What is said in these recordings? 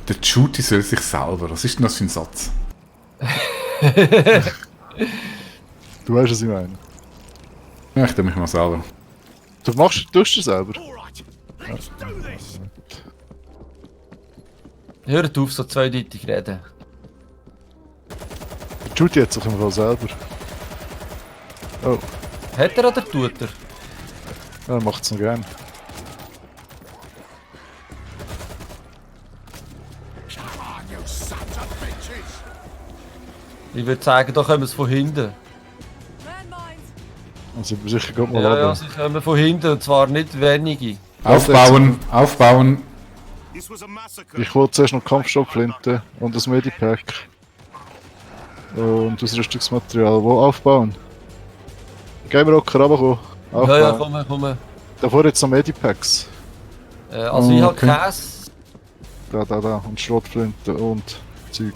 Der Shooty soll sich selber. Was ist denn das für ein Satz? Du weißt, was ich meine. Ja, ich tue mich mal selber. Du tust du selber. Hört auf, so zweideutig reden. Der Judy hat sich im Fall selber. Oh, Hat er oder tut er? er macht's noch gern. Ich würde sagen, da kommen sie von hinten. Also sicher geht mal Ja, runter. sie kommen von hinten und zwar nicht wenige. Aufbauen, aufbauen. Ich wollte zuerst noch Kampfstoffflinte und das Medipack. Und Ausrüstungsmaterial. Wo aufbauen? Game Rocker, runterkommen. Aufbauen. Ja, ja, komm. Davor jetzt noch Medipacks. Also ich habe Okay. Käse. Da. Und Schrotflinte und Zeug.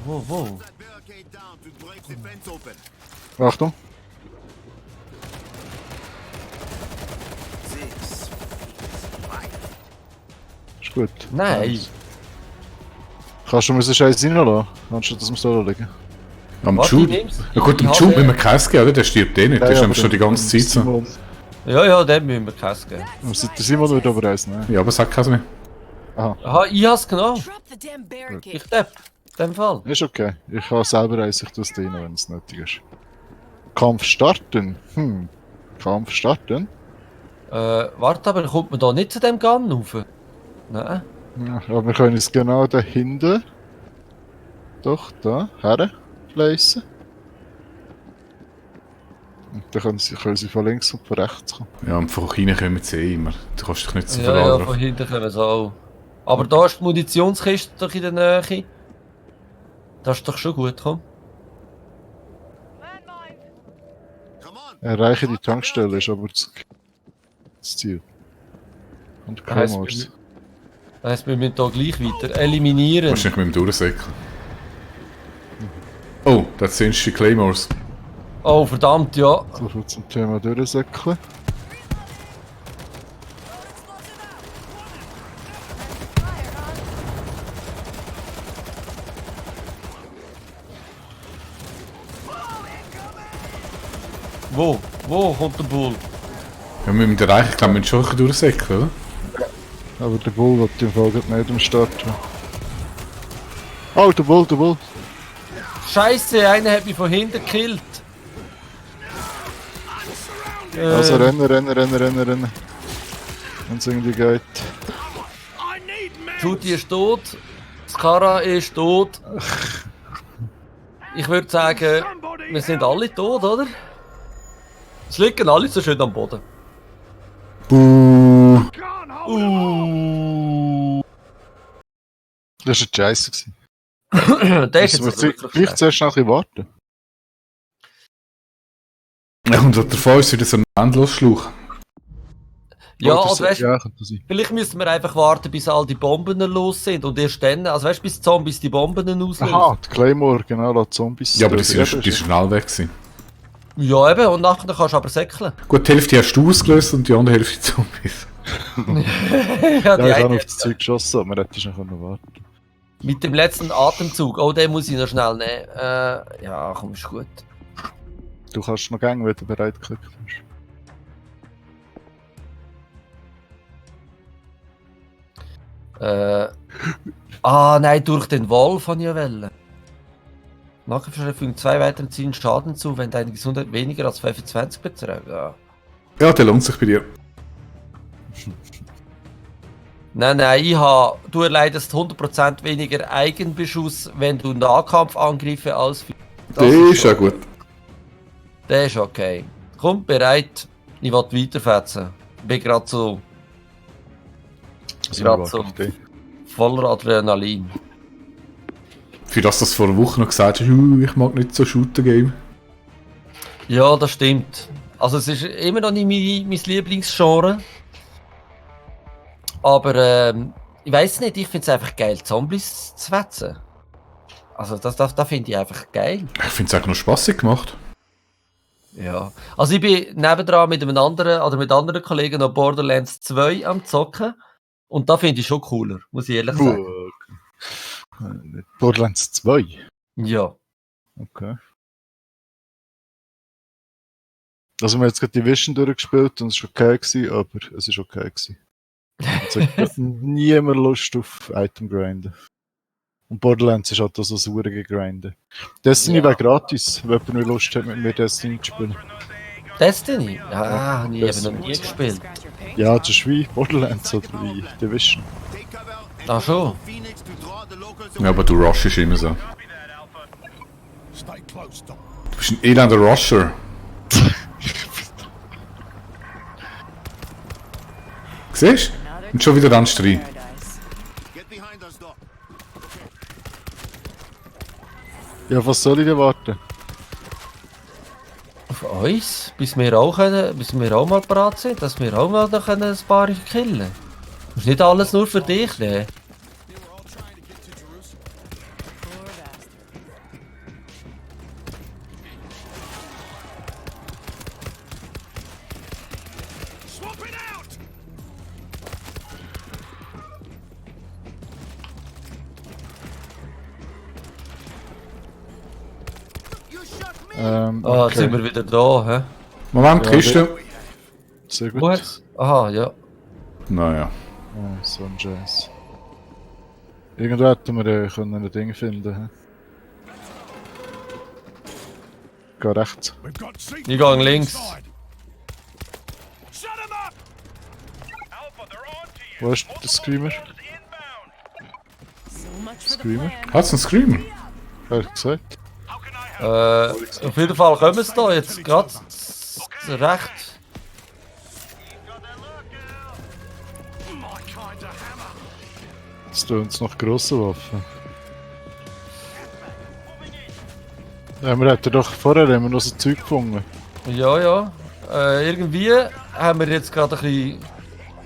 Wo? Achtung. Ist gut. Nein. Kannst du mir so Scheiß reinlassen? Anstatt dass wir es da liegen? Am Warte, Jude. ich nehm's. Ja gut, am Ich Jude habe- müssen wir Käse geben, oder? Der stirbt eh nicht. Der ist nämlich schon die ganze Zeit so. Simon, Ja, dem müssen wir Käse geben. der Simon wird aber eins nehmen. Ja, aber sag Käse mehr. Aha, ich hab's genommen. Drop the damn barricade. Ich depp. In dem Fall. Ist okay. Ich habe selber eins, ich tue es rein, wenn es nötig ist. Kampf starten? Kampf starten? Warte, aber kommt man da nicht zu dem Gun rauf? Nein. Ja, aber wir können es genau dahinter. Doch, da, her, placen. Und dann können sie von links und von rechts kommen. Ja, und von hinten kommen sie eh immer. Du kannst dich nicht so Ja, verlagern. von hinten kommen sie auch. Aber da ist die Munitionskiste doch in der Nähe. Das ist doch schon gut, komm. Erreiche die Tankstelle ist aber das Ziel. Und Heisst, Claymores. Das heisst, wir müssen hier gleich weiter eliminieren. Wahrscheinlich mit dem Durchsäckeln. Oh, das sind die Claymores. Oh, verdammt, ja. So viel zum Thema durchsäckeln. Wo kommt der Bull? Ja, wir müssen erreichen, ich glaube, wir müssen schon ein bisschen durchsäckeln, oder? Aber der Bull wird im Fall gerade nicht am Start. Oh, der Bull! Scheiße, einer hat mich von hinten gekillt. Also rennen. Wenn es irgendwie geht. Judy ist tot. Skara ist tot. Ich würde sagen, wir sind alle tot, oder? Es liegen alle so schön am Boden. Buh. Das war Scheiße. Der ist Müssen jetzt wir wirklich vielleicht zuerst noch ein bisschen warten. Ja, und davor ist wieder so ein Endlosschlauch. Ja, Oh, also weißt, ja, könnte sein. vielleicht müssen wir einfach warten, bis all die Bomben los sind und erst dann, also weißt, bis die Zombies die Bomben auslösen. Aha, die Claymore, genau, la Zombies. Ja, aber die sind Ja, schon schnell weg gewesen. Ja, eben, und nachher kannst du aber säckeln. Gut, die Hälfte hast du ausgelöst und die andere Hälfte Zombies. Ja, Ja, die ich habe eine, auf das Zeug geschossen, aber man hätte schon können warten. mit dem letzten Atemzug, oh, den muss ich noch schnell nehmen. Ja, komm, ist gut. Du kannst noch gehen, wenn du bereit geklickt hast. Nein, durch den Wolf habe ich ja wollen. Nachher fügen 2 weiteren Zielen Schaden zu, wenn deine Gesundheit weniger als 25 beträgt. Ja. Ja, der lohnt sich bei dir. Nein, du erleidest 100% weniger Eigenbeschuss, wenn du Nahkampfangriffe ausführst. Der ist ja gut. Der ist okay. Komm, bereit. Ich will weiterfetzen. Bin gerade so Also, Gerade wir so. warten auf dich. voller Adrenalin. Für das du vor einer Woche noch gesagt hast, ich mag nicht so Shooter-Game. Ja, das stimmt. Also es ist immer noch nicht mein Lieblingsgenre. Aber ich weiß nicht, ich finde es einfach geil, Zombies zu fetzen. Also das finde ich einfach geil. Ich finde es auch noch spaßig gemacht. Ja. Also ich bin nebendran mit einem anderen, oder mit anderen Kollegen noch Borderlands 2 am Zocken. Und da finde ich schon cooler, muss ich ehrlich sagen. Borderlands 2? Ja. Okay. Also wir haben jetzt gerade die Vision durchgespielt und es war okay gewesen, aber es ist okay gewesen. Jetzt hat niemand Lust auf Item grinden. Und Borderlands ist halt auch so sauer gegrindet. Destiny Ja. wäre gratis, wenn jemand Lust hat, mit mir Destiny zu spielen. Destiny? Ja, habe ich eben das- noch nie gespielt. Ja, das ist wie Borderlands oder wie Division. Ach schon. Ja, aber du rushst immer so. Du bist ein elender Rusher. Siehst du? Und schon wieder dann Streit. Ja, was soll ich denn warten? Auf uns? Bis wir auch mal bereit sind, dass wir auch mal noch ein paar killen können. Das ist nicht alles nur für dich, ne? Ah, jetzt sind wir wieder da, hä? Moment, Ja, Kiste. Sehr Wo gut. hat's? Aha, ja. Naja. Oh, so ein Jazz. Irgendwo hätten wir können ein Ding finden. Hä? Geh rechts. Ich gehe links. Wo ist der Screamer? Screamer? Hat's einen Screamer? Wer hat gesagt? Auf jeden Fall kommen sie da jetzt gerade recht. Das tun uns noch grosse Waffen. Ja, wir hätten doch vorher immer noch so Zeug gefunden. Ja, ja. Irgendwie haben wir jetzt gerade ein bisschen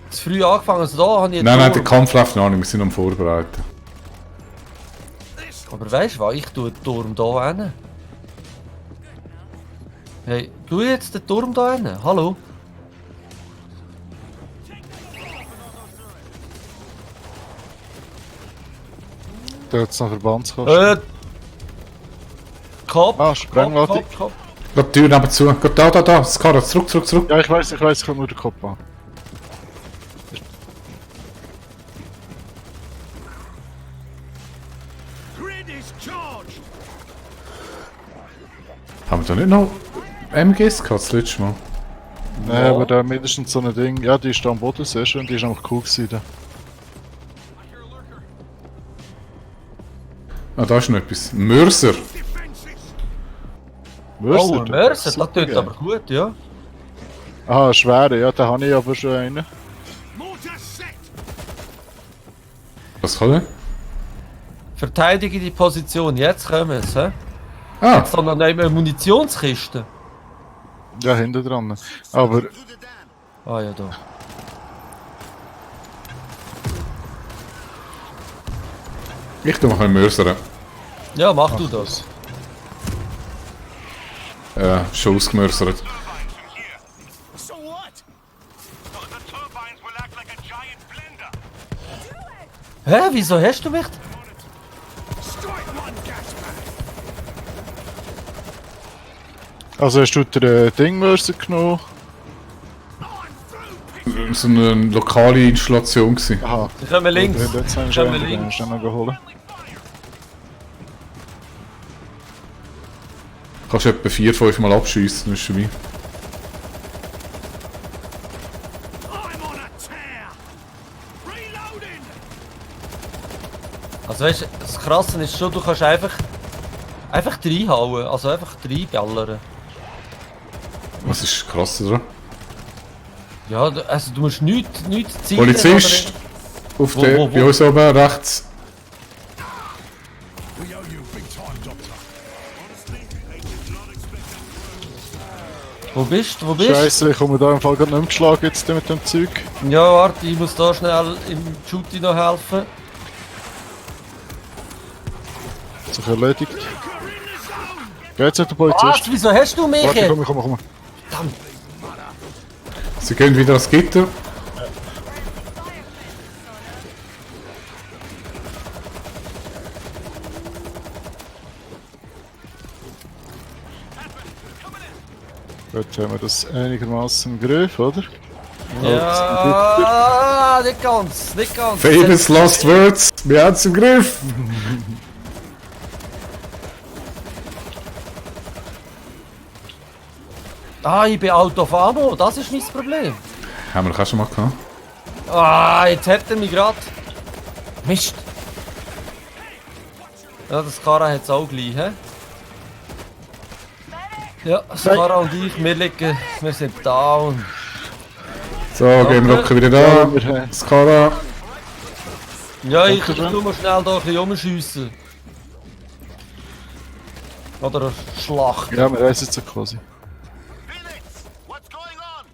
zu früh angefangen. Also da habe ich jetzt Nein, nur- der Kampf läuft noch nicht, wir sind am Vorbereiten. Aber weißt du was? Ich tue den Turm da hin. Hey, tu jetzt den Turm da hin. Hallo? Da hat es noch Verbandskosten. Kopf. Ah, Sprengladung. Kopf. Geht die Tür nebenzu. Geht da. Scarra, zurück. Ja, ich weiß, ich kann nur den Kopf an. Haben wir da nicht noch MGs gehabt das letzte Mal? Nein, Ja. aber da mindestens so ein Ding. Ja, die ist da am Boden, sehr schön, die ist einfach cool gewesen. Da. Ah, da ist noch etwas. Mörser. Oh, ein Mörser, Super das tut geil. aber gut, ja. Ah, schwere, ja, da habe ich aber schon einen. Was kann der? Verteidige die Position, jetzt kommen sie. Hä? Ah, Sondern eine Munitionskiste. Ja, hinten dran. Aber Ah ja, da. ich tu mal ein Mörser. Ja, mach du das. Schon ausgemörsert. So what? The turbines will act like a giant blender. Hä, wieso hast du mich? Strike one gas pack. also hast du den Dingmörser genommen? So eine lokale Installation gewesen. Aha. Ich komme links. Jetzt haben Ich wir komme schon links. schnell noch geholt. Kannst du etwa 4-5 Mal abschiessen, das ist vorbei. I'm on a tear. Reloading. Also weißt du, das Krasse ist schon, du kannst einfach reinhauen, also einfach reinballern. Was ist krass dran? Ja, also du musst nichts zielen. Polizist! Auf Wo, der, wo, wo? bei uns oben rechts. We owe you big time, Doctor. Wo bist du? Wo bist du? Scheiße, ich komme da im Fall gerade nicht mehr geschlagen jetzt mit dem Zeug. Ja, warte, ich muss da schnell im Shooty noch helfen. Hat sich erledigt. Geh jetzt nicht der Polizist. Was? Wieso hast du mich? Warte, komm. Verdammt. Sie gehen wieder ans Gitter. Gut, haben wir das einigermaßen im Griff, oder? Ja, nicht ganz, nicht ganz. Famous Lost Words, wir haben es im Griff! Ah, ich bin out of ammo, das ist mein Problem. Haben wir doch auch schon mal gehabt. Ah, jetzt hat er mich grad. Mist. Ja, das Kara hat es auch gleich, hä? Ja, Skara und ich, wir sind down. So, Game Rocker wieder da. Wir haben Skara. Ja, ich Danke schön. tu mal schnell da ein bisschen rumschiessen. Oder eine Schlacht. ja, wir reisen jetzt quasi. Phoenix, what's going on?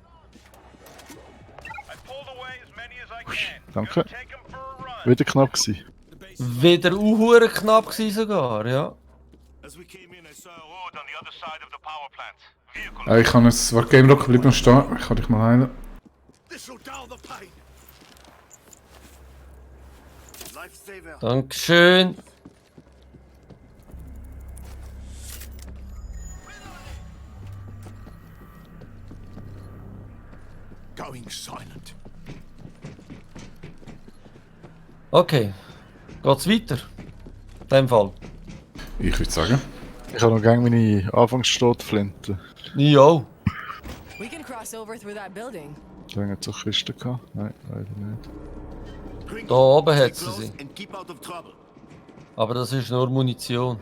I pulled away as many as I can. Danke. Take 'em for a run. Wieder knapp gewesen. Wieder unhure knapp gewesen sogar, ja. As we came in, I saw a road on the other side of the power plant. Vehicle. Ich kann jetzt. Warte, Game Rocker, bleib noch stehen. Ich kann dich mal heilen. This'll dull the pain. Lifesaver. Dankeschön. Going silent. Okay. Geht's weiter? In dem Fall. Ich würde sagen. Ich habe noch gerne meine Anfangsstotflinte. Jo. We can cross over through that building. Da haben jetzt auch Kisten gehabt. Nein, leider nicht. Da oben hat sie sie. And keep out of trouble. Aber das ist nur Munition.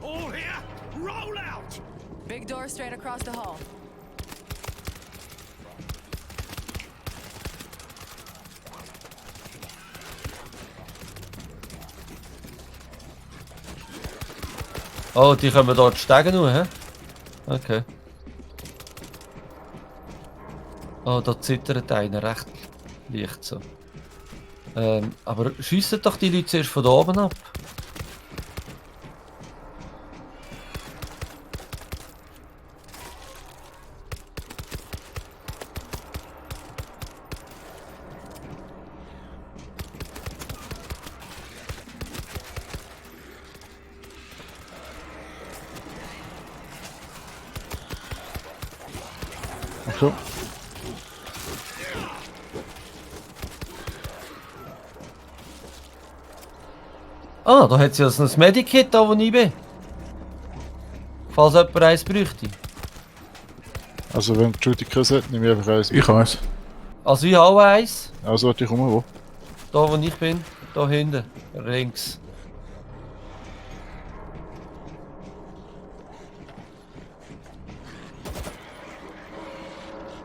All here, roll out! Big door straight across the hall. Oh, die können wir dort steigen nur, hä? Okay. Oh, da zittert einer recht leicht so. Aber schiessen doch die Leute zuerst von da oben ab. Ach so. Ah, da hat sie also ein Medikit da, wo ich bin. Falls jemand eins bräuchte. Also wenn Judy keins hat, nehme ich einfach eins. Ich weiß. Also ich habe auch eins. Also warte, ich komme wo? Da wo ich bin. Da hinten. Links.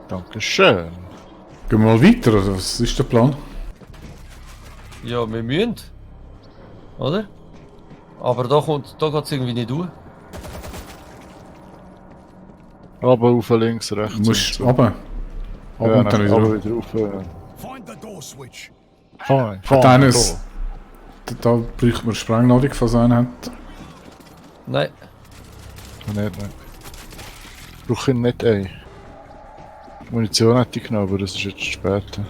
Dankeschön. Gehen wir mal weiter, oder was ist der Plan? Ja, wir müssen. Oder? Aber da geht es irgendwie nicht durch. Aber auf links, rechts. Du musst und runter. so. Runter Ja, und dann wieder aber rauf. wieder rauf. Find the door switch. Fein. Hat eines. Da bräuchte man Sprengladung, falls einer hat. Nein. Nicht. Ich brauche ihn nicht ein. Munition hätte ich genommen, aber das ist jetzt später.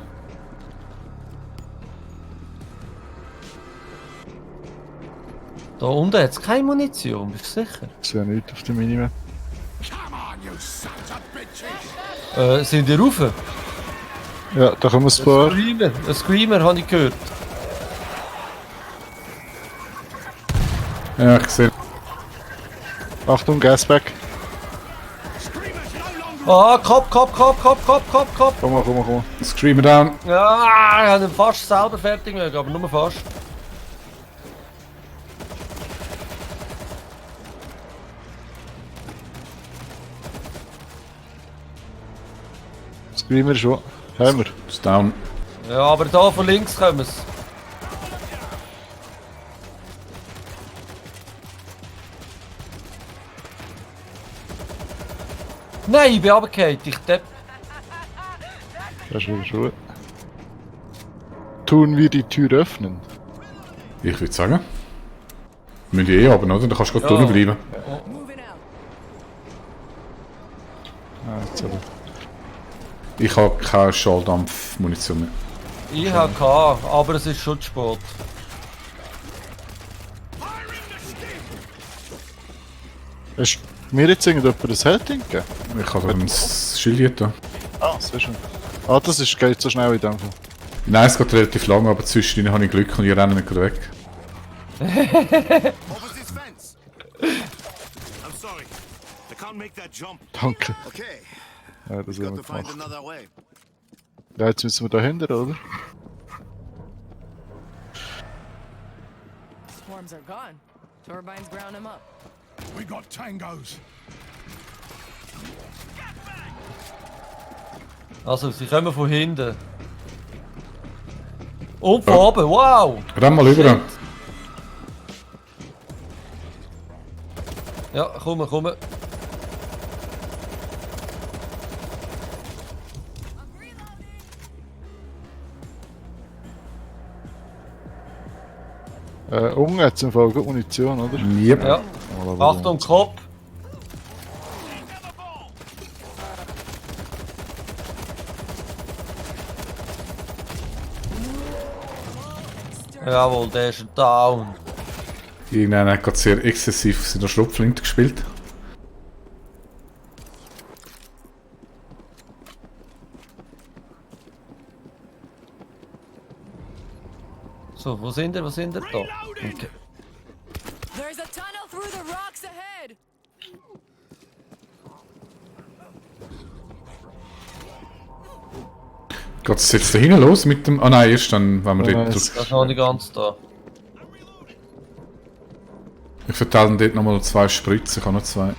Da unten hat es keine Munition, bist du sicher? Ich sehe nichts auf der Minimap. Come on, you sons of bitches! Sind die rauf? Ja, da kommen ein paar. Ein Screamer habe ich gehört. Ja, ich sehe. Achtung, Gasback. Screamers no longer Ah, Kopf. Komm mal. Screamer down. Ja, ich habe ihn fast selber fertig gemacht, aber nur fast. Screamer schon. Haben wir. Ist down. Ja, aber da von links kommen sie. Nein, ich bin runtergefallen, ich depp. Das ist wieder schon. Tun wir die Tür öffnen? Ich würde sagen. Wir müssen eh runter, oder? Dann kannst du gerade drinnen bleiben. Moving out. Ah, jetzt aber. Ich habe keine Schalldampfmunition mehr. Ich habe gehabt, aber es ist schon zu spät. Hast du mir jetzt irgendjemand ein Helding gegeben? Ich habe ein Schild da. Ah, sehr schön. Ah, das ist, geht so schnell in dem Fall. Nein, es geht relativ lang, aber zwischendrin habe ich Glück und ich renne nicht gerade weg. Over this fence. I'm sorry. I can't make that jump. Danke. Okay. Ja, das Got haben to wir find gemacht. another way. Ja, jetzt müssen wir dahinter, oder? Swarms are gone. Turbines ground them up. We got tangos. Also, sie kommen von hinten. Und von oben, wow! Renn mal rüber. Ja, komm, komm. Unten hat es im Fall gut Munition, oder? Yep. Ja, Mal aber Achtung, Kopf! Jawohl, der ist down. Irgendeiner hat gerade sehr exzessiv seine Schrotflinte gespielt. So, wo sind ihr? Wo sind ihr? Da. Okay. There's a tunnel through the rocks ahead. Geht es jetzt da hinten los mit dem... Ah nein, erst dann, wenn wir Nein, dort... es- Das ist noch nicht ganz da. Ich verteile dort nochmal 2 Spritzen, ich habe noch 2. Watch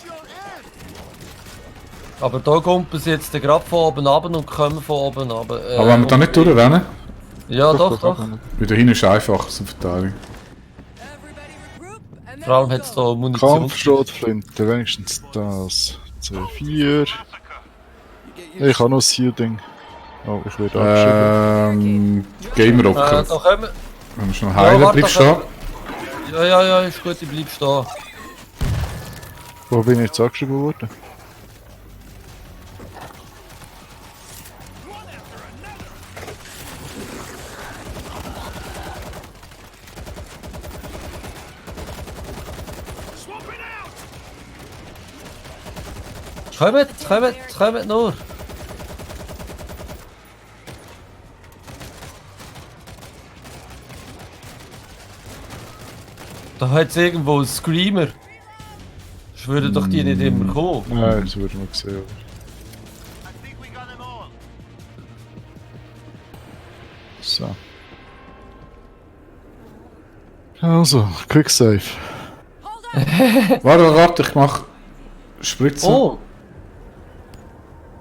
your head. Aber da kommt es jetzt gerade von oben runter und kommen von oben runter. Aber wenn wir da nicht durchrennen, Ja, doch, doch. wieder hinten ist einfacher zum Verteidigen. Everybody regroup and then Vor allem we'll hat es go. da Munition. Kampfschrotflinte, wenigstens das. C4. Ich habe noch ein Shielding. Oh, ich werde abgeschrieben. Gamer Da Rocker. kommen. Wenn wir schon heilen, warte, bleibst da du kommen- Ja, ist gut, ich bleib stehen. Wo bin ich jetzt angeschrieben worden? Kommt nur. Da hat es irgendwo einen Screamer. Ich würde doch die nicht immer kommen. Nein, das würde man sehen. I think we got them all. So. Also, Quick Save. Warte, ich mach Spritzen. Oh!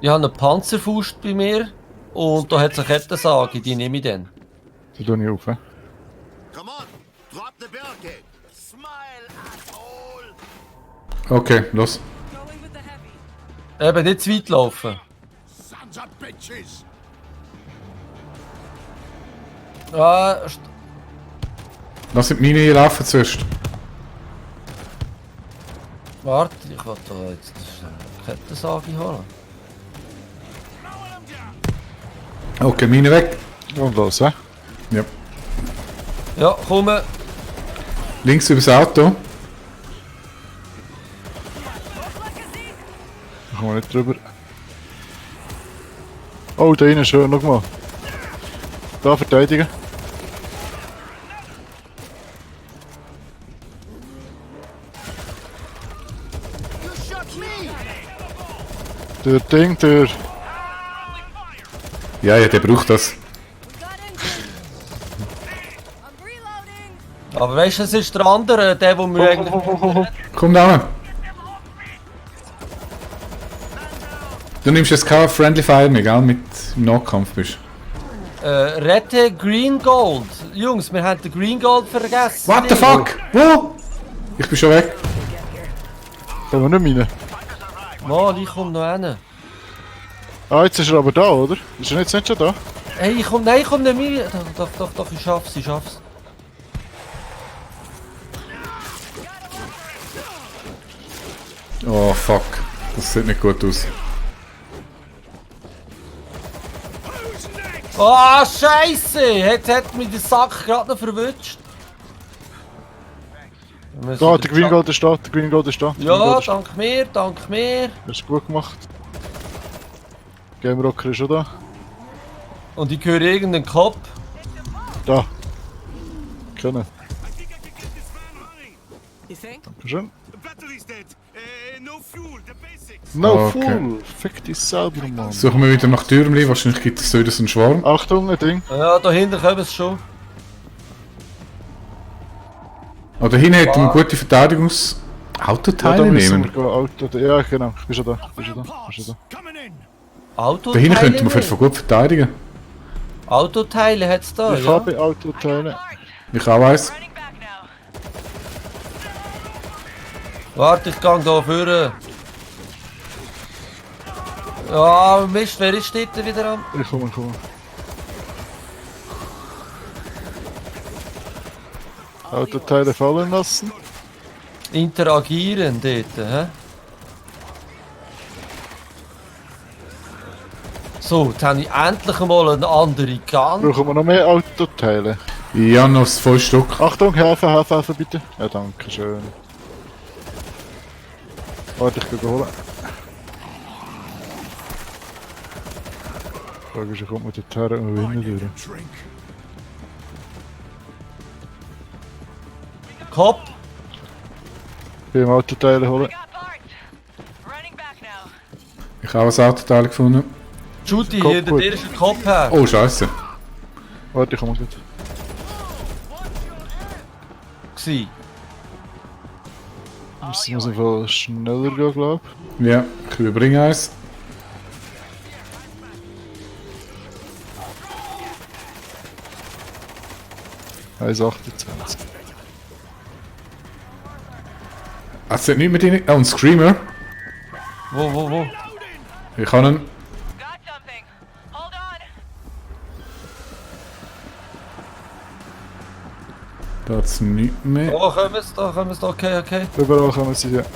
Ich habe eine Panzerfaust bei mir und da hat es eine Kettensage, die nehme ich dann. Da tue ich auf. Come on. Drop the barricade. Smile, asshole. Okay, los. Going with the heavy. Eben nicht zu weit laufen. Sons of bitches. Ah, Lass die Mine hier laufen zuerst. warte, ich will da jetzt eine Kettensage holen. Okay, Mine weg. Und los, hä? Ja. Ja, komm. Links übers Auto. Da kommen wir nicht drüber. Oh, da innen schön, schau mal. Da verteidigen. You shot me. Der Ding, der. Ja, der braucht das. We got incoming. I'm reloading. Aber weißt du, es ist der andere, der wo wir eigentlich... Komm da. Du nimmst jetzt kein Friendly Fire mehr, gell? Mit im Nahkampf bist. Rette Green Gold. Jungs, wir haben den Green Gold vergessen. What the fuck? Wo? Ich bin schon weg. Können wir nicht rein. Mann, ich komm noch hin. Ah, jetzt ist er aber da, oder? Ist er jetzt nicht schon da? Hey, ich komm nicht mehr. Doch, ich schaff's. Oh fuck. Das sieht nicht gut aus. Ah, Scheiße! Jetzt hat mich der Sack gerade noch verwünscht. Wir müssen Da, den der Green Chuck- Gold ist da, der Green Gold ist da. Ja, dank mir, dank mir. Das ist gut gemacht. Game Rocker ist schon da. Und ich höre irgendeinen Kopf. Da. Können. I think I can get this van running. You think? Dankeschön. The battery's dead. No fuel, the basics. No Okay. fool! Fick dich selber, Mann. Suchen wir wieder nach Türmli, wahrscheinlich gibt es wieder so einen Schwarm. Achtung, ein Ding. Ja, dahinter kommen sie schon. Ah, da hinten hätten wir Ah. gute Ja, Verteidigungsautoteile da müssen nehmen. wir gehen. Auto. Ja, genau. Ich bin schon da. Ich bin schon da. Ich bin schon da. Coming in. Autoteile. Da hinten könnten wir nehmen. für gut verteidigen. Autoteile hat es da, Ich ja. habe Autoteile. Ich auch weiss. Warte, ich gang da vorne. Ja, Mist, wer ist dort wieder am? Ich komme, ich komme. Autoteile fallen lassen. Interagieren dort, hä? So, jetzt habe ich endlich mal eine andere Gun. Brauchen wir noch mehr Autoteile? Ja, noch 5 Stück. Achtung, helfen bitte. Ja, danke schön. Warte, ich gehe holen. Die Frage ist, wie kommt man dort her und wir hinten durch? Drink. Kopf. Ich will Autoteile holen. Ich habe ein Autoteil gefunden. Judy, Kopf hier, der gut. ist ein Kopf her. Oh, scheiße. Warte, ich komme gut. Gsi. Das muss im Fall schneller gehen, glaube ich. Ja, ich überbringe eins. Eins 28. Es hat nichts mit ihnen. Oh, ein Screamer. Wo? Ich habe einen. Got something. Hold on. Da hat es nichts mehr. Da kommen sie, okay. Überall kommen sie, ja. Auf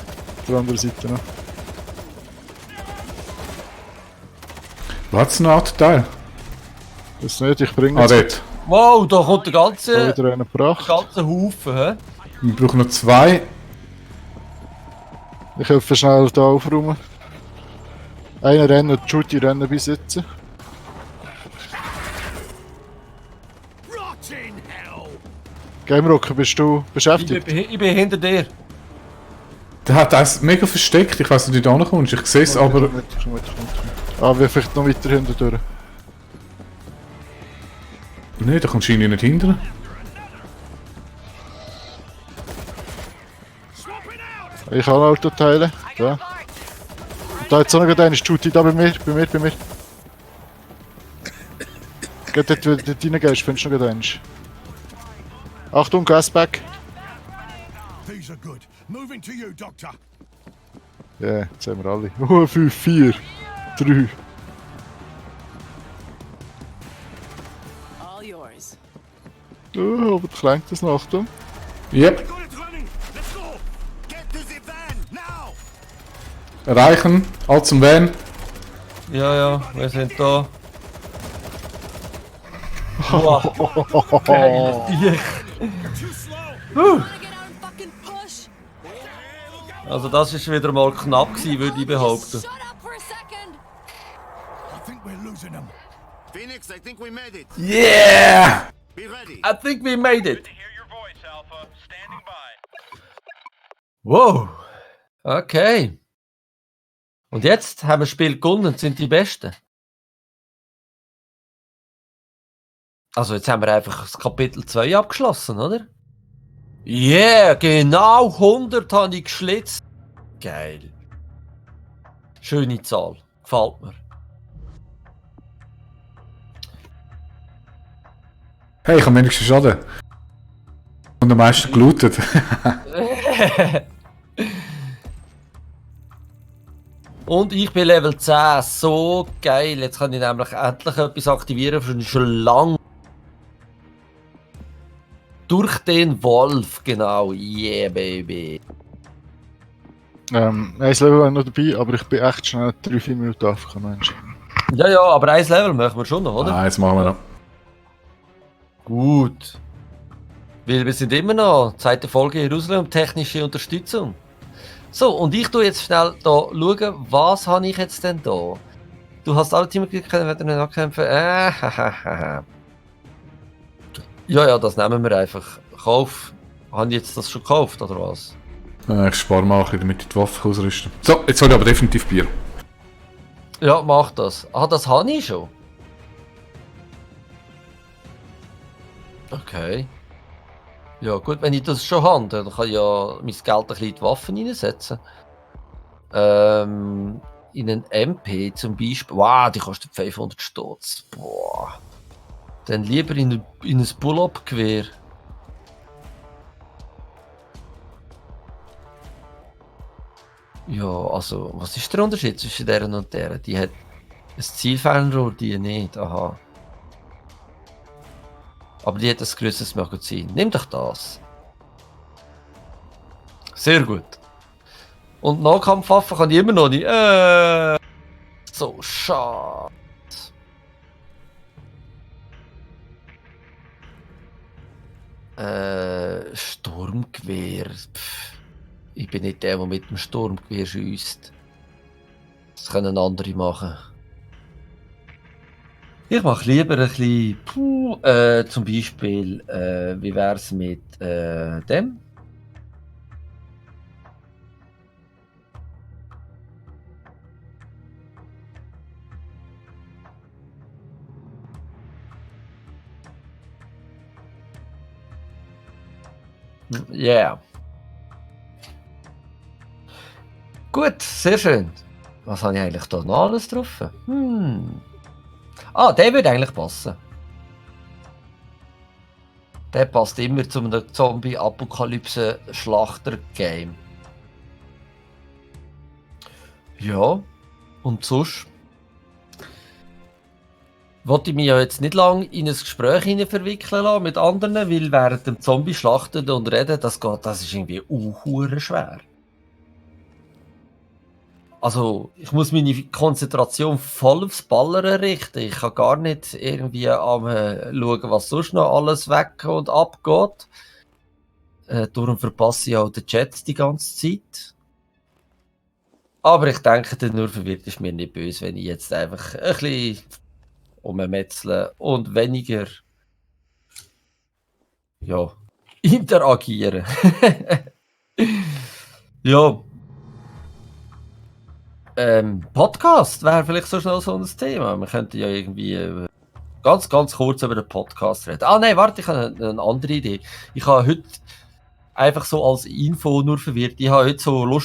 der anderen Seite noch. Wo hat es noch ein Autoteil? Das nicht, ich bringe Ah, jetzt dort. Wow, da kommt der ganze wieder einen gebracht. Haufen, hä? Wir brauchen noch 2. Ich helfe schnell hier aufräumen. Einer rennt, Judy rennen bis jetzt. Rot in hell. Game Rocker, bist du beschäftigt? Ich bin hinter dir. Der hat eins mega versteckt. Ich weiß nicht, wie du da kommst. Ich sehe es, aber. Komm mit. Ah, wir vielleicht noch weiter hinten durch. Nein, da kommst du irgendwie nicht hinter. Ich habe Autoteile. Da. Und da hat so noch einen, ist Judy da bei mir. Geh dort, wenn du dort reingehst, findest du noch einen. Achtung, Gasback. These are good. Moving to you, Doctor. Ja, jetzt haben wir alle. 5, 4, 3. All yours. Oh, aber klingt das noch, Achtung. Yep. Got it running. Let's go. Get to the van now. Erreichen. All zum Van. Ja, wir sind da. Wow. Geil. Too slow. Wanna get out and fucking push? Also das ist wieder mal knapp gewesen, würde ich behaupten. Shut up for a second. I think we're losing them. Phoenix, I think we made it. Yeah! Be ready. I think we made it. Hear your voice, Alpha. Standing by. Wow. Okay. Und jetzt haben wir das Spiel gewonnen und sind die Besten. Also jetzt haben wir einfach das Kapitel 2 abgeschlossen, oder? Yeah, genau 100 habe ich geschlitzt. Geil. Schöne Zahl. Gefällt mir. Hey, ich habe wenigstens Schaden. Und am meisten gelootet. Und ich bin Level 10. So geil. Jetzt kann ich nämlich endlich etwas aktivieren, was ich schon lange. Durch den Wolf, genau. Yeah, baby. Ein Level war noch dabei, aber ich bin echt schnell 3-4 Minuten aufgekommen, Mensch. Ja, aber ein Level machen wir schon noch, oder? Ah, jetzt machen wir noch. Gut. Weil wir sind immer noch zweite Folge Jerusalem, technische Unterstützung. So, und ich tue jetzt schnell da schauen, was habe ich jetzt denn da? Du hast alle Teammitglieder können nachkämpfen. Ja, das nehmen wir einfach. Kauf. Haben die jetzt das schon gekauft, oder was? Ich spare mal ein bisschen, damit ich die Waffe ausrüsten. So, jetzt habe ich aber definitiv Bier. Ja, mach das. Ah, das habe ich schon. Okay. Ja gut, wenn ich das schon habe, dann kann ich ja mein Geld ein bisschen in die Waffen reinsetzen. In einen MP zum Beispiel. Wow, die kostet 500 Stutz. Boah. Dann lieber in ein Pull-Up-Gewehr. Ja, also, was ist der Unterschied zwischen deren und deren? Die hat ein Zielfernrohr, die nicht. Aha. Aber die hat ein grösseres Magazin. Nimm doch das. Sehr gut. Und Nahkampfwaffen kann ich immer noch nicht. So, schade. Sturmgewehr. Pff. Ich bin nicht der mit dem Sturmgewehr schiesst. Das können andere machen. Ich mache lieber ein bisschen. Zum Beispiel, wie wär's mit dem? Yeah. Gut, sehr schön. Was habe ich eigentlich da noch alles drauf? Ah, der würde eigentlich passen. Der passt immer zu einem Zombie-Apokalypse-Schlachter-Game. Ja, und sonst? Wollte ich mich ja jetzt nicht lange in ein Gespräch verwickeln lassen mit anderen, weil während dem Zombie-Schlachten und Reden, das ist irgendwie hure schwer. Also, ich muss meine Konzentration voll aufs Ballern richten. Ich kann gar nicht irgendwie schauen, was sonst noch alles weg und abgeht. Darum verpasse ich auch den Chat die ganze Zeit. Aber ich denke, der nur verwirrt ist mir nicht böse, wenn ich jetzt einfach ein bisschen ummetzle und weniger interagieren. Ja. Podcast wäre vielleicht so schnell so ein Thema. Wir könnten ja irgendwie ganz kurz über den Podcast reden. Ah nein, warte, ich habe eine andere Idee. Ich habe heute einfach so als Info nur verwirrt. Ich habe heute so Lust